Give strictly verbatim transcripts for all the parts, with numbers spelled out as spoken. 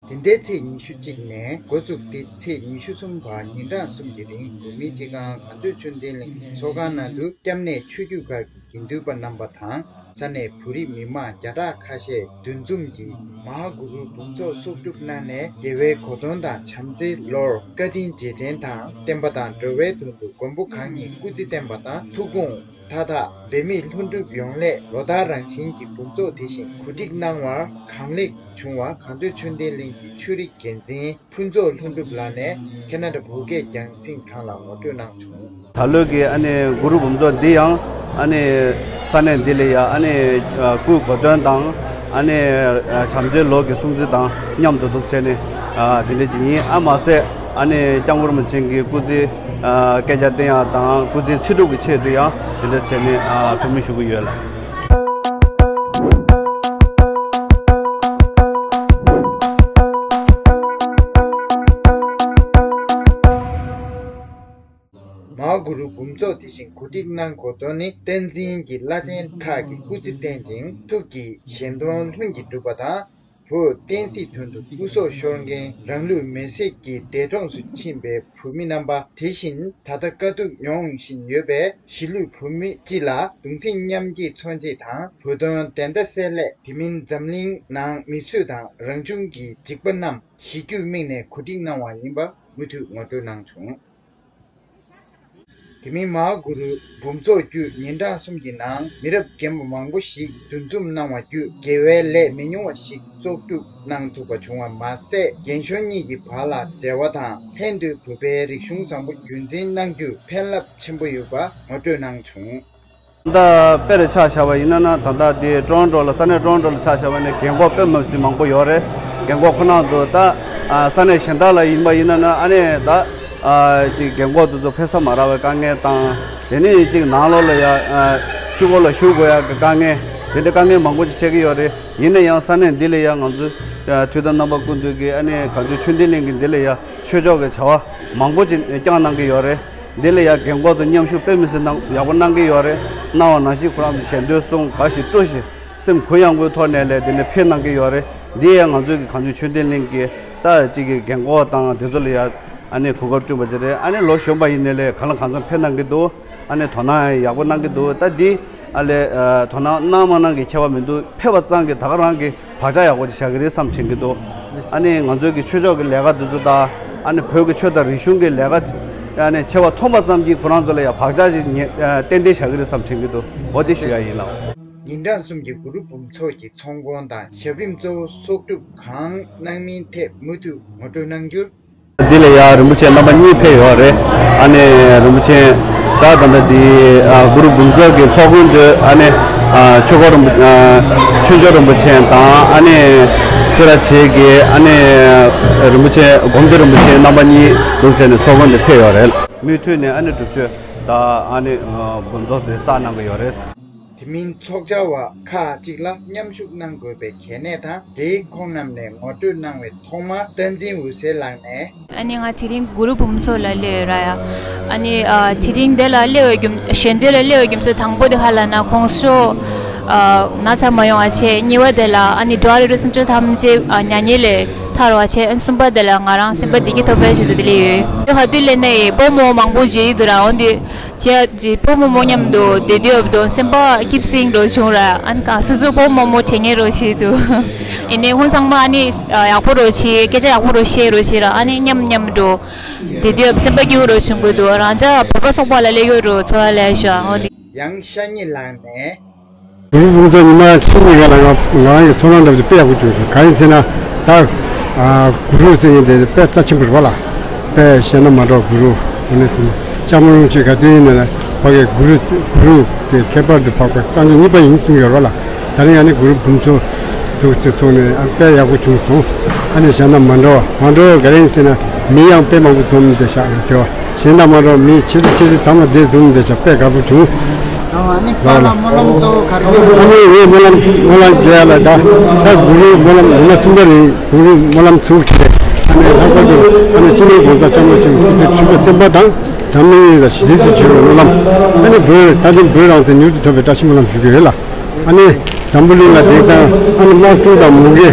དེ་ཟླའི་ཚེས་ཉི་ཤུ་གཅིག་ནས་འགོ་བཙུགས་ཏེ་ཚེས་ཉི་ཤུ་གསུམ་བར་ཉིན་གྲངས་གསུམ་གྱི་རིང་བོད་མིའི་སྤྱི་ཁང་གངས་ལྗོངས་ཆོས་ལྡན་གླིང་ཚོགས་ཁང་ནང་དུ་སྐྱབས་གནས་ཆོས་བརྒྱུད་ཁག་གི་དགེ་འདུན་པ་རྣམ་པ་དང་ས་གནས་བོད་རིགས་མི་མང་བརྒྱ་ཕྲག་ཁ་ཤས་འདུ་འཛོམས་ཀྱིས་མ་ཧཱ་གུ་རུ་འབུམ་ཚོགས་གསོག་སྒྲུབ་གནང་ནས་རྒྱལ་བའི་གོ་སྟོན་དང་བྱམས་བརྩེའི་ལོར་བཀའ་དྲིན་རྗེས་དྲན་དང་བསྟན་པ་དང་འགྲོ་བའི་དོན་དུ་མགོན་པོ་གང་ཉིད་སྐུ་ཚེ་བརྟན་པ་དང་ཐུགས་དགོངས་མཐའ་དག་འབད་མེད་ལྷུན་གྲུབ་ཡོང་སླད་ལོ་ལྟར་རང་བཞིན་གྱི་འབུམ་ཚོགས་དེ་བཞིན་གོ་སྒྲིག་གནང་བར་གང་ལེགས་བྱུང་བར་གངས་ལྗོངས་ཆོས་ལྡན་གླིང་གི་ཆོས་རིག་འགན་འཛིན་ཕུན་ཚོགས་ལྷུན་གྲུབ་ལགས་ནས་ཁེ་ན་ཌ་བོད་སྐད་རྒྱང་སྲིང་ཁང་ལ་ངོ་སྤྲོད་གནང་བྱུང་། ད་ལོའི་གི་ཨ་ནི་གུ་རུ་འབུམ་ཚོགས་འདི་ཡང་ཨ་ནི་ས་གནས་འདི་ལ་ཡང་ཨ་ནི་སྐུའི་གོ་སྟོན་དང་ཨ་ནི་བྱམས་བརྩེའི་ལོ་གི་སྲུང་བརྩི་དང་མཉམ་དུ་འདུག་བྱས་ནས་དེ་འདྲ་ཅིག་ཡིན། ཨ་མ་ཟད་ཨ་ནི་སྐྱབས་མགོན་རིན་པོ་ཆེ་གི་སྐུ་ཚེ་བསྐལ་བརྒྱར་བརྟན་ཡག་དང་སྐུ་ཚེ་ཚེ་སྒྲུབ་ཀྱི་ཆེད་དུ་ཡང་དེ་འདྲ་བྱས་ནས་ཐུགས་སྨོན་ཞུ་གི་ཡོད་ལགས། མ་ཧཱ་གུ་རུ་འབུམ་ཚོགས་དེ་བཞིན་གོ་སྒྲིག་གནང་དགོས་དོན་ནི་བསྟན་འཛིན་གྱི་བླ་ཆེན་ཁག་གི་སྐུ་ཚེ་བརྟན་ཅིང་ཐུགས་ཀྱི་བཞེད་དོན་ལྷུན་གྱིས་འགྲུབ་པ་དང་། བོད་བསྟན་སྲིད་དོན་དུ་སྐུ་སྲོག་ཤོར་མཁན་རང་ལུས་མེར་སྲེག་གིས་འདས་གྲོངས་སུ་ཕྱིན་པའི་བོད་མི་རྣམ་པ་དེ་བཞིན་ད་ལྟ་དཀའ་སྡུག་མྱོང་བཞིན་ཡོད་པའི་གཞིས་ལུས་བོད་མི་སྤྱི་ལ་གདུང་སེམས་མཉམ་སྐྱེད་མཚོན་ཆེད་དང་བོད་དོན་བདེན་མཐའ་གསལ་སླད་དེ་མིན་འཛམ་གླིང་ནང་མི་གསོད་དང་རང་བྱུང་གི་འཇིགས་པ་རྣམས་ཞི་རྒྱས་དམིགས་ནས་གོ་སྒྲིག་གནང་བ་ཡིན་པ་མུ་མཐུད་ངོ་སྤྲོད་གནང་བྱུང་། དེ་མིན་མ་ཧཱ་གུ་རུ་འབུམ་ཚོགས་བརྒྱུད་ཉིན་གྲངས་གསུམ་གྱི་ནང་མི་རབས་རྒན་པ་མང་པོ་ཞིག་འདུ་འཛོམས་གནང་བ་བརྒྱུད་དགེ་བའི་ལས་མི་ཉུང་བ་ཞིག་གསོག་སྒྲུབ་གནང་ཐུབ་པ་བྱུང་བ་མ་ཟད་རྒན་གཞོན་གཉིས་ཀྱི་བར་ལ་འབྲེལ་བ་དང་ལྷན་དུ་བོད་པའི་རིག་གཞུང་བཟང་པོ་རྒྱུན་འཛིན་གནང་རྒྱུར་ཕན་རླབས་ཆེན་པོ་ཡོད་པ་ངོ་སྤྲོད་གནང་བྱུང་། ད་དཔེར་ཆ་བཞག་པ་ཡིན་ན་ན་ད་ལྟ་དེ་ཀྲོན་ཀྲོ་ལ་ས་གནས་ཀྲོན་ཀྲོ་ལ་ཆ་བཞག་པ་ནས་རྒན་གོག་དཔེ་མི་སྲིད་མང་པོ་ཡོད་རེད། རྒན་གོག་ཁོ་ན་ཚོ་ད་ས་གནས་གཞན་དག་ལ་ཡིན་པ་ཡིན་ན་ན་ཨ་ནི་ད། ཨ་ཅིག་རྒན་གོག་དེ་ཚོ་ཕེབས་ས་མ་རག་པའི་དཀའ་ངལ་དང་། དེ་ནས་ཅིག་ནང་ལོགས་ལ་ཡ་ཨ་ཆུ་འགོ་ལ་བཞུགས་དགོས་ཡ་གི་དཀའ་ངལ། དེ་འདྲའི་དཀའ་ངལ་མང་པོ་ཅིག་འཕྲད་ཀྱི་ཡོད་རེད། ཡིན་ན་ཡང་ས་གནས་འདི་ལ་ཡ་ང་ཚོ་ཨ་དུས་དང་རྣམ་པ་ཀུན་ཏུ་གི་ཨ་ནི་གངས་ལྗོངས་ཆོས་ལྡན་གླིང་གི་འདི་ལ་ཡ་ཆོས་ཕྱོགས་ཀྱི་བྱ་བ་མང་པོ་ཅིག་བསྐྱངས་གནང་གི་ཡོད་རེད། འདི་ལ་ཡ་རྒན་གོག་ཚོ་མཉམ་ཞུགས་དཔེ་མི་སྲིད་གནང་ཡག་པོ་གནང་གི་ཡོད་རེད། གནང་བ་ནང་བཞིན་ཁོ་རང་ཚོ་ཞལ་འདོན་གསུང་ག་ཞིག་སྤྲོ་ཞིག་སེམས་གུ་ཡངས་པོའི་ཐོག་ནས་ལས་དེ་ནས་ཕེབས་གནང་གི་ཡོད་རེད། འདི་ཡང་ང་ཚོའི་གི་གངས་ལྗོངས་ཆོས་ལྡན་གླིང་གི་ད་ཅིག་གི་རྒན་གོག་དང་དེ་ཚོ་ལ་ཡ་ཨ་ནི་གོ་སྐབས་བསྐྲུན་པ་ཅིག་རེད། ཨ་ནི་ལོ་གཞོན་པ་ཡིན་ནའི་ལས་གང་ལ་གང་འཚམ་ཕེབས་གནང་གི་འདུག་ཨ་ནི་དོ་སྣང་ཡག་པོ་གནང་གི་འདུག་ད་འདི་ཨ་ལས་དོ་སྣང་གནང་མ་གནང་གི་ཁྱད་པར་མི་འདུག་ཕེབས་པ་ཙམ་གྱིས་ད་ག་རང་གི་བག་ཆགས་ཡག་པོ་ཅིག་བཞག་གི་རེད་བསམ་དྲན་གི་འདུག་ཨ་ནི་ང་ཚོའི་གི་ཆོས་ཕྱོགས་ཀྱི་ལས་ཀ་འདི་ཚོ་དང་ཨ་ནི་བོད་ཀྱི་ཆོས་དང་རིག་གཞུང་གི་ལས་ཀ་ཨ་ནི་བྱས་པ་མཐོང་པ་ཙམ་གྱིས་ཁོ་རང་ཚོ་ལ་ཡང་བག་ཆགས་ཅིག་ཉེ་ཏན་ཏན་བཞག་གི་རེད་བསམ་དྲན་གི་འདུག་འོ་དེ་ཞུ་ཡ་ཡིན་ལགས། ཉིན་གྲངས་གསུམ་གྱི་གུ་རུ་འབུམ་ཚོགས་ཀྱི་ཚོགས་མགོན་དང་ཞབས་རིམ་གཙོ་བོ་གསོག་སྒྲུབ་གང་གནང་མིན་ཐད་མུ་མཐུད་ངོ་སྤྲོད་གནང་རྒྱུར། འདི་ལ་ཡང་རིན་པོ་ཆེ་རྣམ་པ་གཉིས་ཕེབས་ཡོད་རེད། ཨ་ནི་རིན་པོ་ཆེ་ད་ད་ལྟ་འདི་ཨ་གུ་རུ་འབུམ་ཚོགས་ཀྱི་ཚོགས་མགོན་དུ་ཨ་ནི་ཨ་ཆོས་འཁོར་རིན་པོ་ཨ་ཆོས་འབྱོར་རིན་པོ་ཆེ་དང་ཨ་ནི་སེ་ར་བྱེས་ཀྱི་ཨ་ནི་རིན་པོ་ཆེ་སྒོམ་སྡེ་རིན་པོ་ཆེ་རྣམ་པ་གཉིས་འདུག་ཟེར་ནས་ཚོགས་མགོན་དུ་ཕེབས་ཡོད་རེད། མུ་མཐུད་ནས་ཨ་ནི་སྒྲུབ་མཆོད་དང་ཨ་ནི་ཨ་འབུམ་ཚོགས་དེ་བསགས་གནང་གི་ཡོད་རེད། དེ་མིན་ཚོགས་བཅར་བ་ཁག་ཅིག་ལ་མཉམ་ཞུགས་གནང་དགོས་པའི་གལ་གནད་དང་འབྲེལ་ཁོང་རྣམས་ནས་ངོ་སྤྲོད་གནང་བའི་ཐོག་མར་བསྟན་འཛིན་འོད་ཟེར་ལགས་ནས། ཨ་ནི་ང་དེ་རིང་གུ་རུ་འབུམ་ཚོགས་ལ་སླེབས་ཡོད་ར་ཡ། ཨ་ནི་ཨ་དེ་རིང་འདི་ལ་སླེབས་པའི་རྒྱུ་ཞལ་འདོན་ལ་སླེབས་པའི་རྒྱུ་མཚན་དང་པོ་དེ་ག་ལབ་ན་གོང་ཞོགས་ཨ་ན་ཚ་མ་ཡོང་བ་བྱས། གཉིས་པ་དེ་ལ་ཨ་ནི་འགྲོ་བ་རིགས་དྲུག་སེམས་ཅན་ཐམས་ཅད་ཨ་མྱ་ངན་ལས་ཐར་བ་བྱས། ཨ་ནི་གསུམ་པ་དེ་ལ་ང་རང་སེམས་པ་བདེ་སྐྱིད་ཐོབ་པའི་ཆེད་དུ་འདི་སླེབས་ཡོད། དེ་ག་དུས་སླེབས་ན་ཡི་བུ་མོ་མང་པོ་མཇལ་ཡི་འདུག་ར། འོན་ཏེ། བྱས་རྗེས་བུ་མོ་མོ་མཉམ་དུ་བསྡད་དུས་སྐབས་དུ་སེམས་པ་སྐྱིད་སིང་རོ་བྱུང་ར། ཨ་ནི་ག་སོ་སོ་བུ་མོ་མོ་དྲན་ངེས་རོ་བྱེད་དུ། ཡིན་ནའི་ཁོང་ཚང་མ་ཨ་ནི་ཡག་པོ་རོ་བྱེད། སྐད་ཆ་ཡག་པོ་རོ་བཤད་རོ་བྱེད་ར། ཨ་ནི་མཉམ་མཉམ་དུ་བསྡད་དུས་སྐབས་སེམས་པ་སྐྱིད་པོ་རོ་བྱུང་གི་འདུག་རང་ཅག་བོད་པ་ཚོགས་པ་ལ་སླེབས་ཡོད་རོ་ཚོར་བ་ལས་ཤོག་འོ་འདི། ཡང་ཤ་ཉེ་ལགས་ནས། གུ་རུ་འབུམ་ཚོགས་ཉི་མ་གསུམ་གྱི་སྔོན་ལ་ང་ང་རང་གི་ཚོར་སྣང་འདྲ་པོ་དེ་དཔེ་ཡག་པོ་བྱུང་སོང་། གང་ཡིན་ཟེར་ན་ད་ཨ་གུ་རུ་ཟེར་མཁན་དེ་དཔེ་རྩ་ཆེན་པོ་རེད་པ་ལགས། དཔེ་གཞན་དང་མ་འདྲ་བ་གུ་རུ་དངོས་གནས་སོང་། ལྕགས་མོ་ལུང་ཆེ་ག་དུས་ཡིན་ན་ལ་ཕ་གི་གུ་རུ་གུ་རུ་དེ་ཁྱད་པར་དུ་འཕགས་པ་སངས་རྒྱས་གཉིས་པ་ཡིན་གསུངས་ཡོད་རེད་པ་ལགས། ད་རིང་ཨ་ནི་གུ་རུ་འབུམ་ཚོགས་འདུག་ཟེར་སོང་ནས་ཨ་དཔེ་ཡག་པོ་བྱུང་སོང་། ཨ་ནི་གཞན་དང་མ་འདྲ་བ་མ་འདྲ་བ་ག་རེ་ཡིན་ཟེར་ན་མི་ཡང་དཔེ་མང་པོ་འཛོམས་བསྡད་ཤག་ལ་དེ་བ། གཞན་དང་མ་འདྲ་བ་མི་ཆེ་འབྲིང་ཆེ་འབྲིང་ཚང་མ་དེ་འཛོམས་བསྡད་ཤག་དཔེ་དགའ་པོ་བྱུང་། ཨ་ནི་པཱ་ལགས་སྨོན་ལམ་གཙོ་བོ་ག་རེ་ཡོད། ཨ་ནི་ངས་སྨོན་ལམ་སྨོན་ལམ་རྒྱག་ཡ་ལ་ད་ད་གུ་རུའི་སྨོན་ལམ་ཉི་མ་གསུམ་པ་རིང་གུ་རུའི་སྨོན་ལམ་ཚུགས་བྱས། ཨ་ནི་ལྷག་པར་དུ་ཨ་ནི་སྤྱི་ནོར་༸གོང་ས་༸སྐྱབས་མགོན་ཆེན་པོ་སྐུ་ཚེ་ཁྲི་ལོ་བརྟན་པ་དང་འཛམ་གླིང་ཡོངས་ལ་ཞི་བདེ་ཞིག་འབྱོར་བའི་སྨོན་ལམ། ཨ་ནི་བོད་ད་ཐེངས་བོད་རང་བཙན་མྱུར་དུ་ཐོབ་པའི་བཀྲ་ཤིས་སྨོན་ལམ་ཞུ་གི་ཡོད་ལགས། ཨ་ནི་ འཛམ་བུ་གླིང་ལ་དེང་སང་ཨ་ནི་དམག་འཁྲུག་དང་མུ་གེ་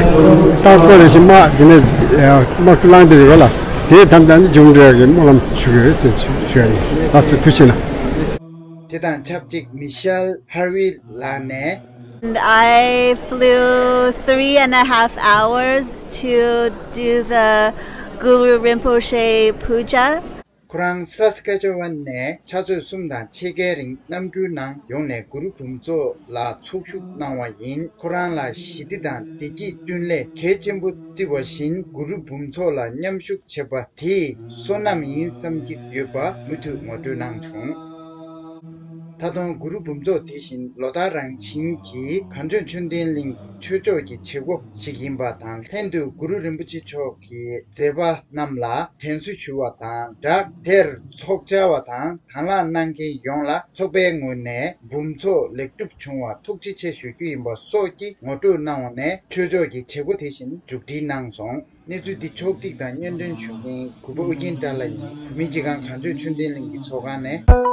རྟག་པར་རེ་བཞིན་དམག་དེ་ནས་དམག་འཁྲུག་ལངས་བསྡད་ཡོད་ལ། དེའི་ཐབས་དང་དེ་མཇུག་འབྲས་ཀྱི་སྨོན་ལམ་ཞུ་གི་ཡོད་ཟེར་ཞུ་ཞུ་ཡ་ཡིན། ལགས་སོ། ཐུགས་རྗེ་གནང་། དེ་དང་ཆབས་ཅིག་མི་ཤེལ་ཧར་ཝི་ལགས་ནས། And I flew three and a half hours to do the Guru Rinpoche puja. ཁོ་རང་སཱ་སི་ཀེ་ཅི་ཝན་ནས་ཕྱག་ཚོད་གསུམ་དང་ཕྱེད་ཀའི་རིང་གནམ་གྲུའི་ནང་ཡོང་ནས་གུ་རུ་བུམ་ཚོགས་ལ་ཚོགས་ཞུགས་གནང་བ་ཡིན། ཁོ་རང་ལ་ཞི་བདེ་དང་བདེ་སྐྱིད་བསྐྲུན་སླད་གལ་ཆེན་པོ་བརྩི་བ་བཞིན་གུ་རུ་བུམ་ཚོགས་ལ་མཉམ་ཞུགས་བྱེད་པ་དེས་བསོད་ནམས་ཡིན་བསམ་གྱི་ཡོད་པ་མུ་མཐུད་ངོ་སྤྲོད་གནང་བྱུང་། ད་དུང་གུ་རུ་བུམ་ཚོགས་དེ་བཞིན་ལོ་ལྟར་རང་བཞིན་གྱིས་གངས་ལྗོངས་ཆོས་ལྡན་གླིང་གི་ཆོས་ཕྱོགས་ཀྱི་བྱེད་སྒོ་ཞིག་ཡིན་པ་དང་། ལྷན་དུ་གུ་རུ་རིན་པོ་ཆེ་མཆོག་གི་མཛད་པ་རྣམས་ལ་དྲན་གསོ་ཞུ་བ་དང་སྦྲགས། དེར་ཚོགས་བཅར་བ་དང་དང་བླངས་གནང་མཁན་ཡོངས་ལ་ཚོགས་པའི་ངོས་ནས་འབུམ་ཚོགས་ལེགས་གྲུབ་བྱུང་བར་ཐུགས་རྗེ་ཆེ་ཞུ་རྒྱུ་ཡིན་པ་སོགས་ཀྱི་ངོ་སྤྲོད་གནང་བ་ནས་ཆོས་ཕྱོགས་ཀྱི་བྱེད་སྒོ་དེ་བཞིན་མཇུག་སྒྲིལ་གནང་སོང་། གནས་ཚུལ་འདི་ཕྱོགས་སྒྲིག་དང་སྙན་སྒྲོན་ཞུ་མཁན་གུས་པ་ཨུ་རྒྱན་བཀྲ་ལྷ་ཡིན། བོད་མིའི་སྤྱི་ཁང་གངས་ལྗོངས་ཆོས་ལྡན་གླིང་གི་ཚོགས་ཁང་ནས།